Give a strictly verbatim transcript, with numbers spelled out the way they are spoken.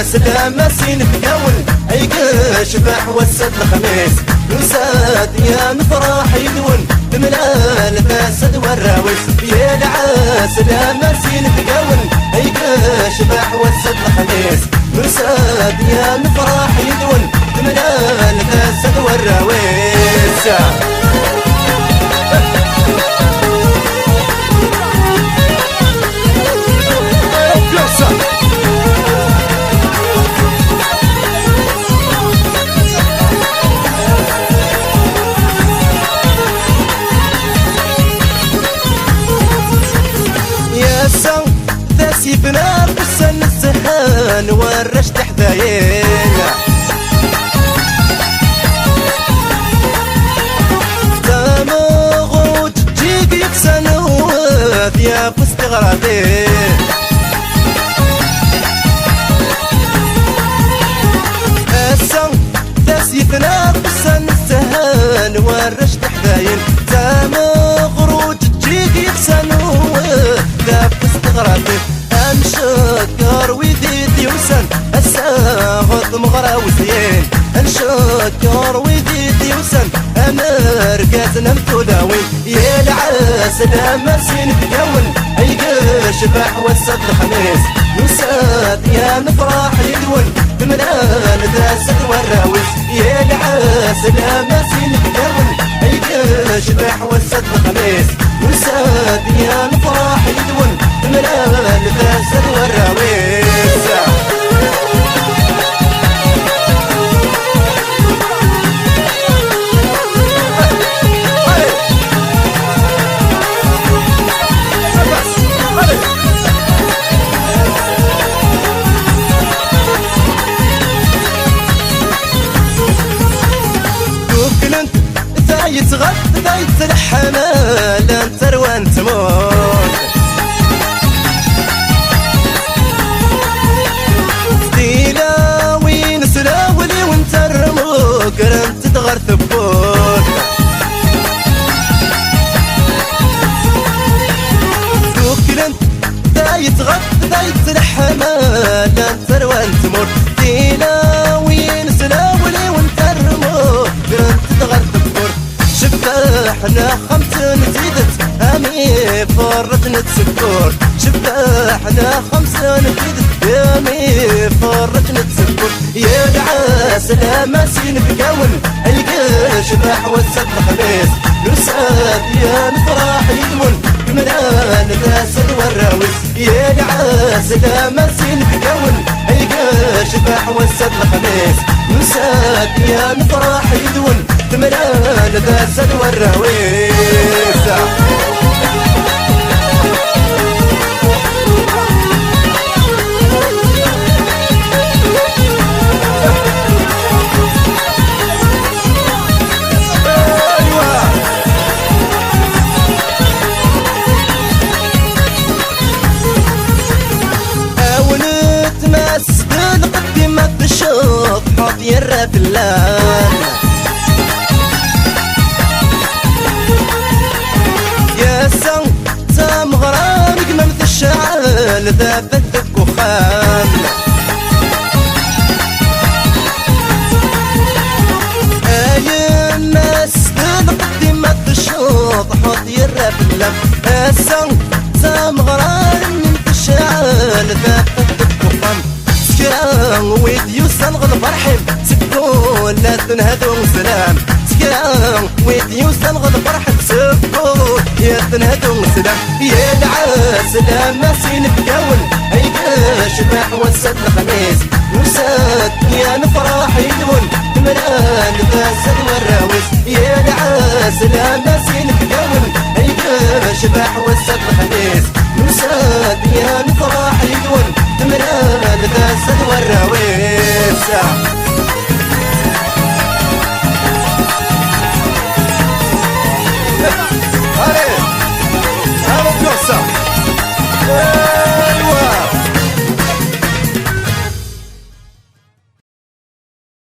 Slam-as inebgawen, ay yecbeḥ wass-a d lexmis. Nusa-d ya nefraḥ yid-wen, temlal tasa d warraw-is. Yelɛa slam-as inebgawen, ay yecbeḥ wass-a d lexmis. Nusa-d ya nefraḥ yid-wen, temlal tasa d warraw-is. Yasa d asif n aqessan n zzhan warrac tiḥdayin. Tameɣruǧ ǧǧid yefsan wet yafus tiɣratin. Ass-a d asif n aqessan n zzhan warrac tiḥdayin. Tameɣruǧ ǧǧid yefsan wet yafus tiɣratin. Ad ncekkeṛ wid i d-yusan, ass-a ɣer tmeɣra wezyen. Ad ncekkeṛ wid i d-yusan, am irgazen am tulawin. Yelɛa slam-as inebgawen, ay yecbeḥ wass-a d lexmis. Nusa-d ya nefraḥ yid-wen, temlal tasa d warraw-is. Yelɛa slam-as inebgawen, ay yecbeḥ wass-a d lexmis. Nusa-d ya nefraḥ yid-wen, temlal tasa d warraw-is. Dduklent tayet ɣef tayet leḥmala n tarwa n tmurt. Tilawin s lawliwen termugrent-d ɣer tewwurt. Dduklent tayet ɣef tayet leḥmala n tarwa n tmurt. Tilawin s lawliwen termugrent-d ɣer tewwurt. Cebbaḥ n axxamt n tidet, am iferret n tsekkurt. Cebbaḥ n axxamt n tidet, am iferret n tsekkurt. Yelɛa slam-as inebgawen, ay yecbeḥ wass-a d lexmis. Nusa-d ya nefraḥ yid-wen, temlal tasa d warraw-is. Yelɛa slam-as inebgawen, ay yecbeḥ wass-a d lexmis. Nusa-d ya nefraḥ yid-wen, temlal tasa d warraw-is. Aywa! Awen-d ma s d lqeddim ad tceḍḥeḍ yerra fell-am. Yasa d tameɣra n gma-m tecɛel tafat deg uxxam. A yemma s d lqeddim ad tceḍḥeḍ yerra fell-am. Ass-a d tameɣra-nni tecɛel tafat deg uxxam. S kra wid yusan ɣer lferḥ-im, seg ulaten hadu sslam. S kra wid yusan ɣer lferḥ-im, seg ulaten hadu sslam. Yelɛa slam-as inebgawen, ay yecbeḥ wass-a d lexmis. Nusa-d ya nefraḥ yid-wen, temlal tasa d warraw-is. Yelɛa slam-as inebgawen, ay yecbeḥ wass-a d lexmis. Nusa-d ya nefraḥ yid-wen, temlal tasa